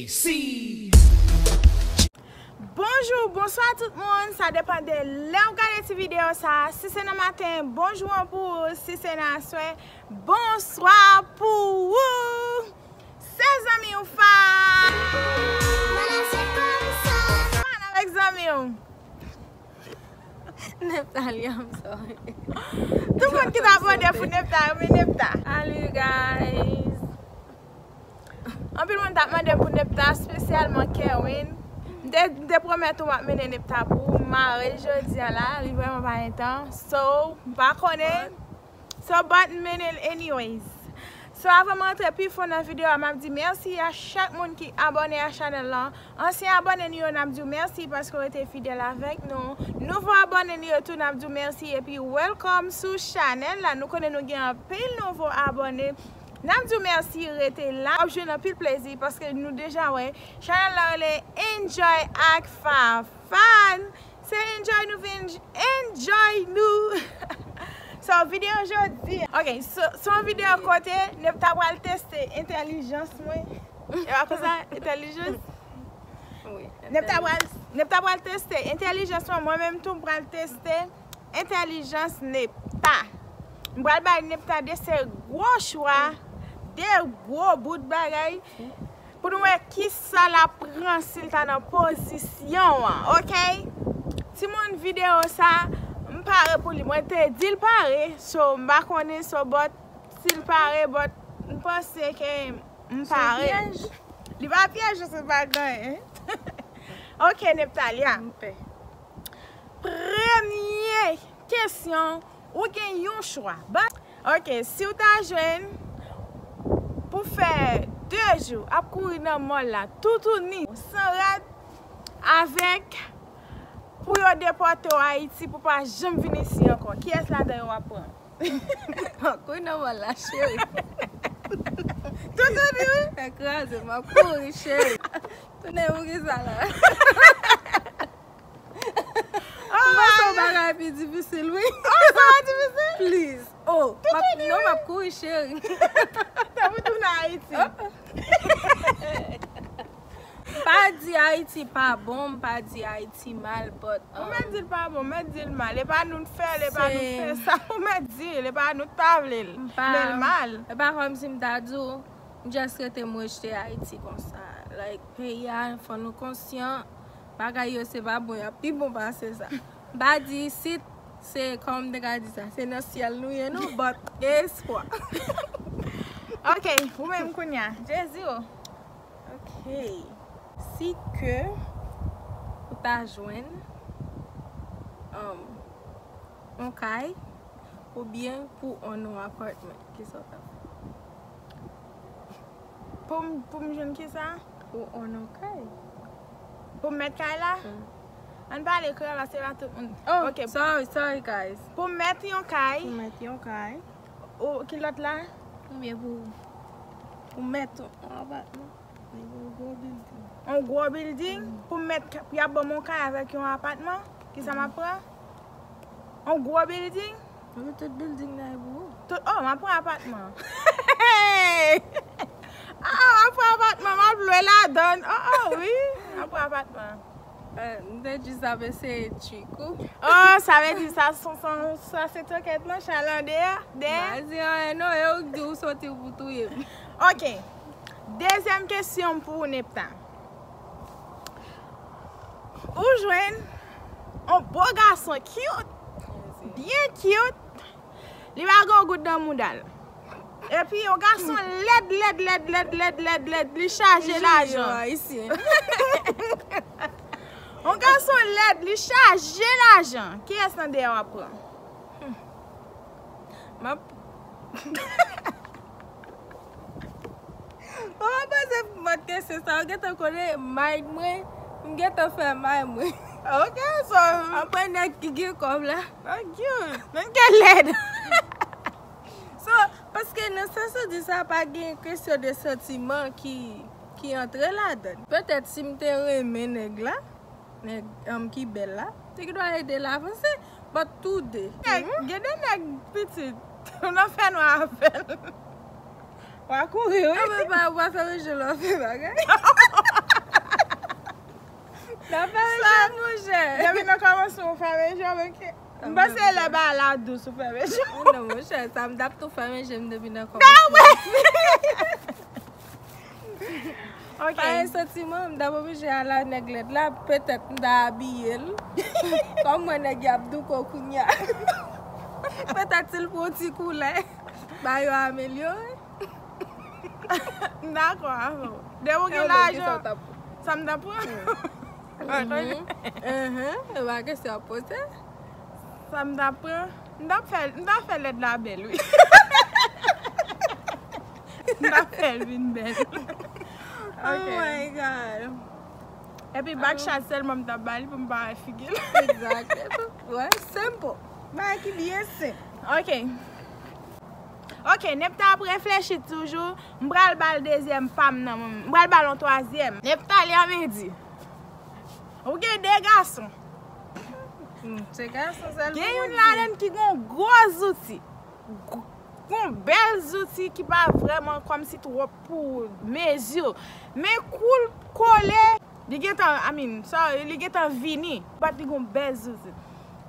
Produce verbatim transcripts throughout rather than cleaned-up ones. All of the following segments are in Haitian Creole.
Si. Bonjou, bonswa tout moun. Sa depann de lè w gade ti videyo sa. Si se nan maten, bonjou an pou ou. Si se nan aswè, bonswa pou ou. Se zanmi w Fa. Avèk zanmi w. Neptalia, I'm sorry. Tout moun ki t ap mande pou Nepta, yo, men Nepta. Salut, guys. Anpil moun t ap mande m pou Nepta, espesyalman Kerwin. M te, m te pwomèt ou m ap mennen Nepta pou ou. M mare l jodi a la, li vrèman pa gen tan. So, m pa konnen. So, but m mennen l anyways. So, avan m rantre pi fon nan videyo a, m ap di mèsi a chak moun ki abòne a chanèl lan. Ansyen abòne nou yo, n ap di w mèsi paske w rete fidèl avèk nou. Nouvo abòne nou yo tou, n ap di w mèsi epi welcome sou chanèl la. Nou konnen nou gen anpil nouvo abòne. N ap di w mèsi, rete la. W ap jwenn anpil plezi paske nou deja wè chanèl la rele Enjoy ak Fafan. Se enjoy nou vin enjoy nou. So, videyo jodi. Ok, so, se yon videyo kote Nepta pral teste entèlijans mwen. E pa konsa, entèlijans? Wi. Nepta pral, Nepta pral teste entèlijans mwen, mwen menm tou m pral teste entèlijans Nepta. M pral bay Nepta de se gwo chwa, de gwo bout bagay. Pou nou wè kisa l ap pran si l ta nan pozisyon an, ok? Timoun, videyo sa, m pare pou li. Mwen te di l pare, so m pa konnen, so but si l pare, but m panse ke m pare. Li pa pyèj, se pa gen anyen. Ok, Neptalia. M pè. Premye kesyon, ou gen yon chwa. Ba-, ok, si w ta jwenn pou fè de jou ap kouri nan mòl la, toutouni, san rad, avèk pou yo depòte w Ayiti pou pa janm vin isi ankò, kiyès ladan yo w ap pran? Kouri nan mòl la, cheri. Toutouni, wi. Fè kraze, m ap kouri, cheri. Tounen pou kisa la? Oh, m panse yon bagay pi difisil, wi. Oh, sa va difisil? Please. Oh, m ap, non, m ap kouri, cheri. Tanpri tounen Ayiti. Oh, oh. M pa di Ayiti pa bon, m pa di Ayiti mal, but, um, ou mèt di l pa bon, mèt di l mal. E pa nou t fè l, e pa nou t fè sa. Ou mèt di l, e pa nou t pa vle l. Men l mal. E pa kòmsi m ta di w, m just rete m rejte Ayiti konsa. Like, peyi a, fò nou konsyan, bagay yo se pa bon, y ap pi bon pase sa. M pa di isit, se kòman m te ka di sa, se nan syèl nou ye, non, but gen espwa. Ok, ou menm kounye a, Jezi o. Ok. Si ke ou ta jwenn, um, yon kay, oubyen pou own yon apartment, kisa w ta fè? Pou m, pou m jwenn kisa? Pou own yon kay. Pou m mèt kay la? Mm. Ann pale kreyòl, paske pa tout moun. Oh, ok. Sorry, sorry, guys. Pou m mèt yon kay. Pou mèt yon kay. Ou, ki lòt la? Oubyen pou, pou mèt yon apatman. Yon gwo bilding. Yon gwo bilding? Mm. Pou m mèt, pou y ap ban m yon kay avèk yon apatman? Kisa m ap pran? Yon gwo bilding? Wi, tout bilding nan e pou ou. Tout, oh, m ap pran apatman. Ah, m ap pran apatman, m ap lwe ladann. Oh, oh, wi, m ap pran apatman. Eh, m te jis ap eseye trik ou. Oh, sa vle di sa, sa, sa, sa se tokèt non, chalandè, dè. M pa di anyen non, e ou k di ou soti pou touye m. Ok. Dezyèm kesyon pou ou, Nepta. Ou jwenn yon bo gason cute, byen cute, li pa gen yon goud nan mouda l. Epi yon gason lèd, lèd, lèd, li chaje lajan. Yon gason lèd, li chaje lajan. Kiyès nan de yo w ap pran? M ap Mwen pa panse pou m pote kesyon sa, ou gentan konnen mind mwen, m gentan fè mind mwen. Ok, so. Apre nèg ki gen kòb la. Thank you. Menm ke lèd. So, paske nan sans ou di sa, pa gen kesyon de santiman ki, ki antre ladann. Petèt si m te renmen nèg la, nèg, um, ki bèl la, te gen dwa ede l avanse, but tou de. Nèg, gen de nèg pitit, ou nan fènwa avè l. W a kouri, wi. Ah, men pa, w a fè reje lè w fè bagay. N ap fèmen je, monchè. Depi nan kòmansman, ou fèmen je w, men ke, m panse lè bagay la dous, ou fèmen je w. Non, monchè, sa m t ap tou fèmen je m depi nan kòmansman. Ok. Pa gen santiman, m t ap oblije al a nèg lèd la, petèt m ta abiye l. Kòm mwen nèg y ap douko kounya. Petèt si l pran yon ti koulè, bagay yo amelyore. M dakò avè w. Depi w gen lajan, sa m ta pran. Mhm. Mhm. E pa kesyon ap poze. Sa m ta pran. M ta fè, m ta fè lèd la bèl, wi. M ta fè l vin bèl. Oh my God. Epi bak chat sèlman m ta ba li pou m pa wè figi l. Exact. Wè, simple. Bagay ki byen senp. Ok. Ok, Nepta ap reflechi toujou. M pral ba l dezyèm pa m nan. M pral ba l yon twazyèm. Nepta, li anvi di. Ou gen de gason. Hmm, se gason sèlman. Gen youn ladan ki gon gwo zouti. Gwo, gon bèl zouti ki pa vrèman kòmsi twòp pou mezi. Men kou l kole, li gentan, I mean, sorry, li gentan vini. But li gon bèl zouti.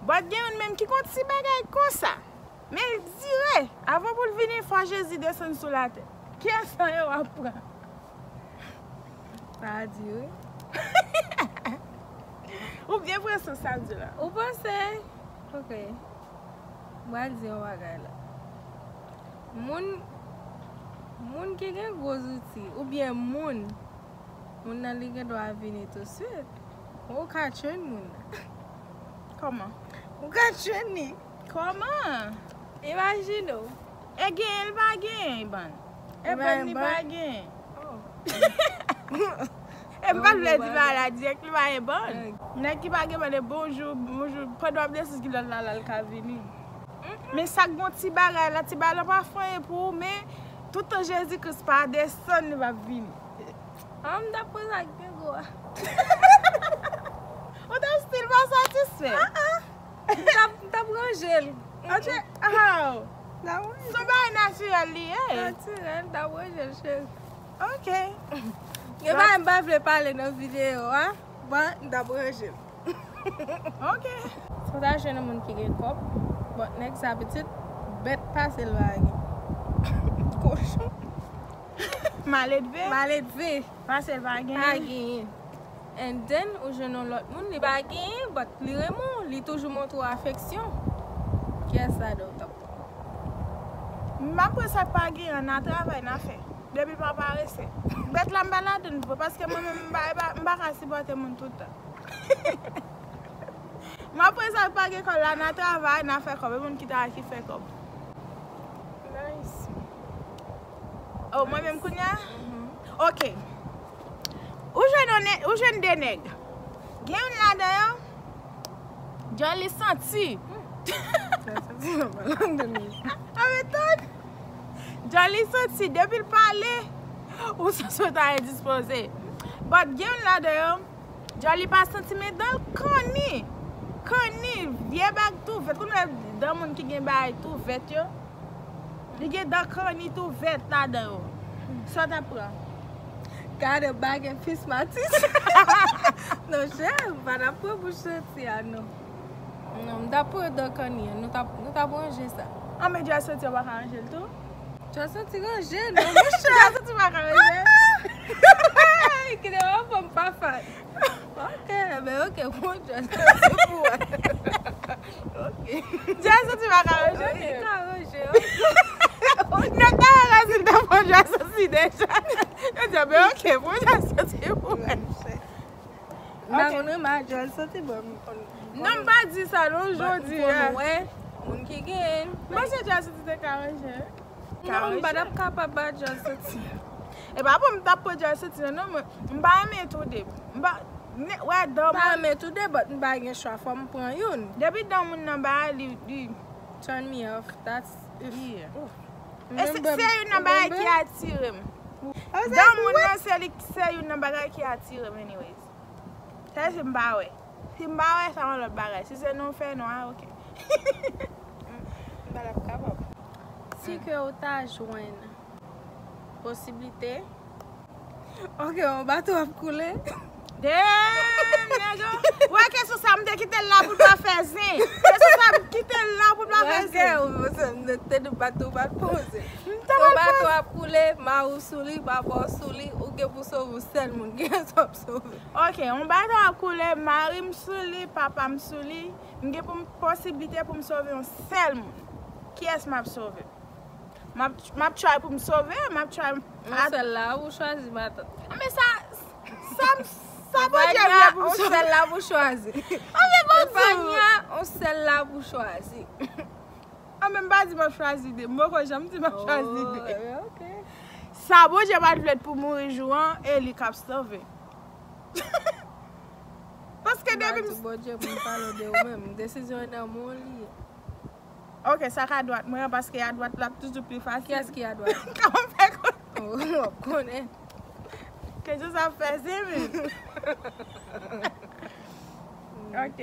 But gen youn menm ki gon ti bagay konsa. Men l dire, avan pou l vini, fò Jezi desann sou latè. Kiyès nan yo w ap pran? Sa dire. Ou byen pran sans sa m di la. Ou panse? Ok. M pral di yon bagay la. Moun, moun ki gen gwo zouti, oubyen moun, moun nan li gen dwa vini tousuit. Ou ka train moun nan. Kòman? Ou ka train li. Kòman? Imajine w. E genyen, li pa genyen, bann. E bann, li pa genyen. Oh. E m pa t vle di bagay la dirèk, li pa gen bann. Nèg ki pa gen bann, e bonjou, bonjou. Pandan w ap desann kilòt la, la l ka vini. Men sa k gon ti bagay la, ti bagay la pa fè anyen pou ou, men toutan Jezi Kris pa desann, li p ap vini. Ah, m t ap pran sa k pi gwo a. Ou t ap still pa satisfè? Ah, ah. M t ap, m t ap ranje l. Ache, how? M t ap ranje l. Se yon bagay natirèl li ye. Natirèl, m t ap ranje l, cheri. Ok. Gen bagay m pa vle pale nan videyo a. Bon, m t ap ranje l. Ok. Si w ta jwenn yon moun ki gen kòb, bon, nèg sa pitit bèt pase l pa gen. Kochon. Maledve. Maledve. Pase l pa gen. Pa genyen. And then, ou jwenn yon lòt moun, li pa genyen, but li renmen w, li toujou montre w afeksyon. Kiyès ladan w t ap pran? M ap pran sa k pa genyen an, n a travay, n a fè. Depi l pa parese. Bèt la, m pa ladan l vre, paske mwen menm, m pa, m pa, m pa ka sipòte moun tout tan. M ap pran sa k pa gen kòb la, n a travay, n a fè kòb. E moun ki travay ki fè kòb. Nice. Oh, mwen menm kounye a? Mhm. Ok. Ou jwenn yon nè-, ou jwenn de nèg. Gen youn ladan yo, djòl li santi. Sa santi nan lang de nèg. A, men tann. Djòl li santi, depi l pale, ou santi w ta endispoze. But gen youn ladan yo, djòl li pa santi, men dan l kanni. Kanni, vye bag tou vèt. Kounye a dan moun ki gen bagay tou vèt yo. Li gen dan kanni tou vèt ladan yo. Sa w t ap pran? Gade bagay fis Matis. Non, chè, m pa t ap pran pou santi a, non. Non, m t ap pran dan kanni an. Nou t ap, nou t ap ranje sa. An, men djòl santi yo pa ka ranje l tou? Djòl santi ranje, non, monchè. Djòl santi pa ka ranje. Kite w fè m pa fan. Ok, ben ok, bon, djòl santi pou wè. Ok. Djòl santi pa ka ranje. Ok, ka ranje, ok. Non, ta wè si l te fè djòl santi deja. Yo di, ben ok, bon, djòl santi pou wè. M pa konn renmen djòl santi, bon, m konn. Non, m pa di sa, non, jodi a. M konn wè moun ki genyen. M panse djòl santi te ka ranje. Non, m pa t ap kapab ba djòl santi. E pa pou m t ap pran djòl santi, non, non, mwen, m pa renmen tou de. M pa, ne, wè, dan moun. M pa renmen tou de, but m pa gen chwa, fò m pran youn. Depi dan moun nan ba li, li turn me off, that's, yeah. E se, se youn nan bagay ki atire m. Dan moun nan, se li, se youn nan bagay ki atire m, anyways. Sa se m pa wè. Si m pa wè sa, yon lòt bagay. Si se non fè non, a, ok. M pa t ap kapab. Si ke w ta jwenn posiblite. Ok, yon bato ap koule. Damn, nèg Wè kesyon sa, m te kite l la pou l pa fè zen. Kesyon sa, m kite l la pou l pa fè zen. Ou te di bato pa t poze. Ton bato ap koule, mari w sou li, papa w sou li, ou gen pou sove yon sèl moun. Kiyès w ap sove? Ok, yon bato ap koule, mari m sou li, papa m sou li. M gen pou m posiblite pou m sove yon sèl moun. Kiyès m ap sove? M ap, m ap try pou m sove, m ap try. Yon sèl la, ou chwazi matant. Men sa, sa, sa Bondye vle pou m sove. Yon sèl la pou chwazi. Anben, Bondye. Yon sèl la pou chwazi. Anben, m pa di m ap chwazi de. M poko janm di m ap chwazi de. Sa Bondye pa t vle pou mouri jou an, e li k ap sove. Paske depi m. Bondye pou m pale de ou menm. Desizyon nan men w li ye. Ok, sa k adwat mwen an, paske adwat la ap toujou pi fasil. Kiyès ki adwat? Kòman m fè konnen? Oh, w ap konnen. Kesyon sa ap fè zen menm. Ok.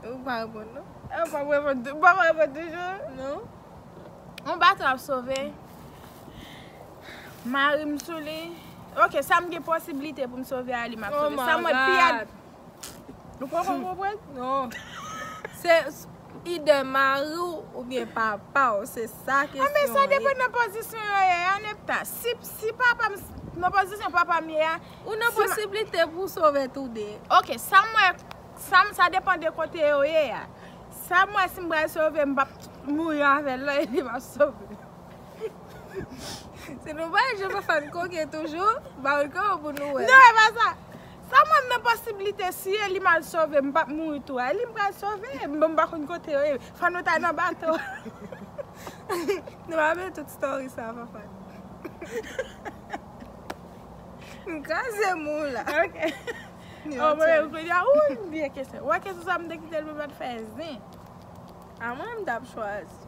Ou pa reponn non. Ou pa reponn tou-, ou pa reponn toujou? Non. Yon bato ap sove. Mari m sou li. Ok, sa m gen posiblite pou m sove a li, m ap sove. Sa mwen pi ad-, Ou poko konprann? Non. Se s-, idè mari w oubyen papa w, se sa kesyon an ye. Anben, sa depann nan pozisyon yo ye a, Nepta. Si, si papa m s-, nan pozisyon papa m ye a, ou nan posiblite pou w sove tou de. Ok, sa m wè, sa m, sa depann de kote yo ye a. Sa m wè si m pral sove, m p ap mouri avè l non, epi m ap sove. Se nou bay je pa fan koke toujou, ba w kò pou nou wè. Non, e pa sa. Sa mwen nan posiblite, si e li m al sove, m p ap mouri tou. E li m pral sove, m, m pa konn kote yo ye. Fò nou ta nan bato. Nou pa met tout story sa, papa. M kraze mou la. Ok. Oh, mwen, kounye a, ou byen kesyon. Wè kesyon sa m te kite l pou m pa t fè zen. A mwen, m t ap chwazi.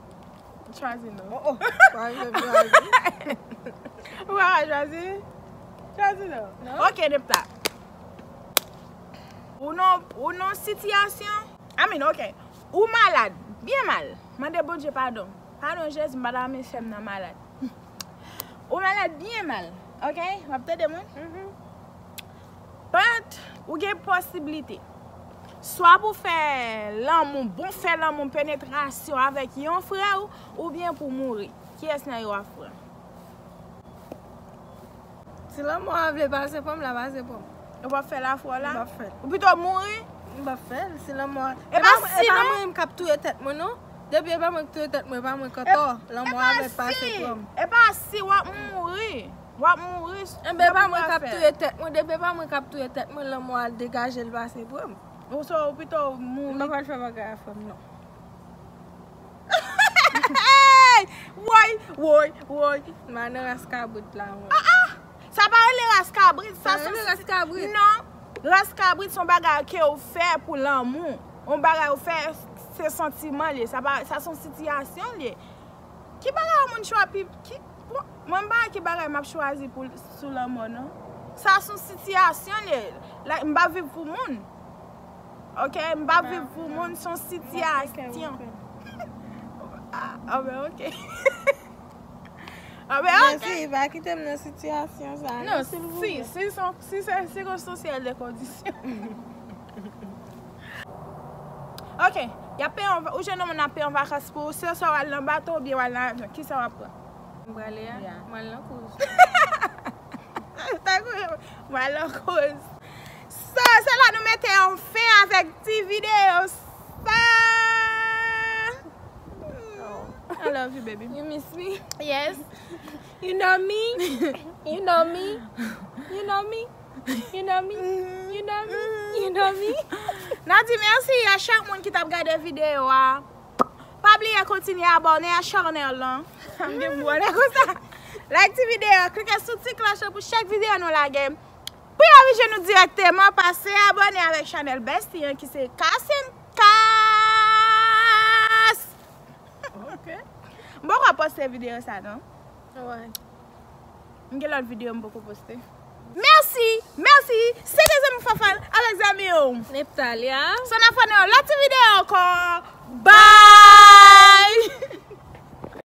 Chwazi non. Oh, oh. Pa janm chwazi. Ou pa ka chwazi? Chwazi non. Non. Ok, Nepta. Ou nan, ou nan sitiyasyon. I mean, ok. Ou malad. Byen mal. Mande Bondye padon. Padon, Jezi, m pa ta renmen sè m nan malad. Ou malad byen mal. Ok? W ap tande mwen? Mhm. But, ou gen posiblite. Swa pou fè lanmou, bon fè lanmou penetrasyon avèk yon frè w, oubyen pou mouri. Kiyès nan yo w ap pran? Si lanmò a vle pase pran m, l a pase pran m. Ou p ap fè l a frè w la? M p ap fè l. Ou pito mouri? M p ap fè l. Si lanmò a, e pa, e pa mwen menm k ap touye tèt mwen, non. Depi e pa mwen k touye tèt mwen, e pa mwen k antò. Lanmò a mèt pase pran m. E pa si w ap mouri. W ap mouri. Enben, e pa mwen k ap touye tèt mwen. Depi e pa mwen k ap touye tèt mwen, lanmò a degaje l pase pran m. Ou so, ou pito mouri. M pa pral fè bagay a frè m, non. Woy, woy, woy. M a nan ras kabrit la, mwen. Ah, ah! Sa pa rele ras kabrit, sa se yon ras kabrit. Non. Ras kabrit se yon bagay ke ou fè pou lanmou. Yon bagay ou fè, se santiman li ye. Sa pa, sa se yon sitiyasyon li ye. Ki bagay yon moun chwa pi, ki, bon, mwen m pa wè ki bagay m ap chwazi pou, sou lanmò, non. Sa se yon sitiyasyon li ye. Like, m pa viv pou moun. Ok, m pa viv pou moun, se yon sitiyasyon. Ah, ah, ben, ok. Ah, ben, ok. Jezi, pa kite m nan sitiyasyon sa, non, silvouplè. Si, si se, si se sirkonstansèl de kondisyon. Ok, y ap peye yon va-, ou jwenn yon moun ap peye yon vakans pou ou, se swa w al nan bato oubyen w al nan avyon, kisa w ap pran? M prale a, m al nan kouz. Tankou, m al nan kouz. So, se la nou mete yon fen avèk ti videyo sa. I love you, baby. You miss me? Yes. You know me? You know me? You know me? You know me? You know me? You know me? N a di mèsi a chak moun ki t ap gade videyo a. Pa bliye kontinye abòne a chanèl lan. M gen pou abòne konsa. Like ti videyo, klike sou ti klòch lan pou chak videyo nou lage. Pou yo rive jwenn nou dirèkteman, pase abòne avèk chanèl Bestie an ki se Kas and Kas. Ok. M poko poste videyo sa non. Why? M gen lòt videyo m poko poste. Mèsi, mèsi. Se te zanmi Fafan avèk zanmi w Neptalia. So n ap fè yon lòt ti videyo ankò. Bye!